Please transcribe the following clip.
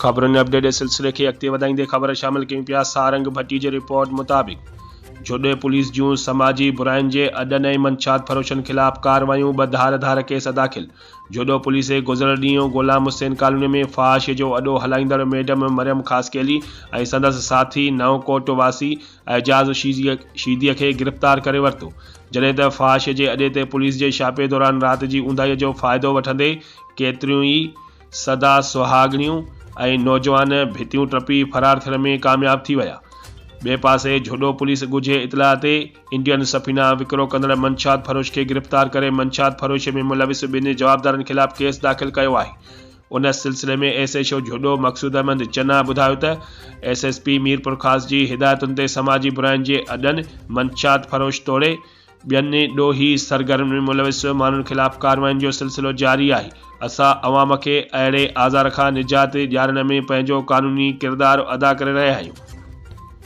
خبرن اپڊيٽ جي سلسلي کي اڳتي وڌائيندي خبر شامل ڪيون پيا سارنگ ڀٽي جي رپورٽ مطابق جوڏي پوليس جون سماجي براين جي اڏن ۽ منشيات فروشن خلاف ڪارروايون ٻه ڌار ڌار ڪيس داخل جوڏو پوليس گذريل ڏينهن غلام حسين ڪالوني ۾ فحاشي جو اڏو هلائيندڙ ميڊم مريم خاصخيلي ۽ سندس ساٿي نئون ڪوٽ واسي اعجاز شيدي کي گرفتار ڪري ورتو جڏهن ته فحاشي جي اڏي تي پوليس جي ڇاپي دوران رات جي اونداهي جو فائدو وٺندي ڪيتريون ئي سدا سهاڳڻيون ۽ نوجوان ڀتيون ٽپي فرار ٿيڻ ۾ ڪامياب ٿي ويا. ٻئي پاسي جهوڏو پوليس ڳجهي اطلاع تي انڊين سفينا وڪرو ڪندڙ منشيات فروش کي گرفتار ڪري منشيات فروشي ۾ ملوث ٻن جوابدارن خلاف ڪيس داخل ڪيو آهي. ان سلسلي ۾ S H O Jhuddo Maqsood Ahmed Channa ٻڌايو ته ايس ايس پي ميرپورخاص جي هدايتن تي سماجي براين جي اڏن، منشيات فروش توڙي ٻين ڏوهي سرگرمين ۾ ملوث ماڻهن خلاف ڪاررواين جو سلسلو جاري آهي، اسان عوام کي اهڙي آزار کان نجات ڏيارڻ ۾ پنهنجو قانوني ڪردار ادا ڪري رهيا آهيون.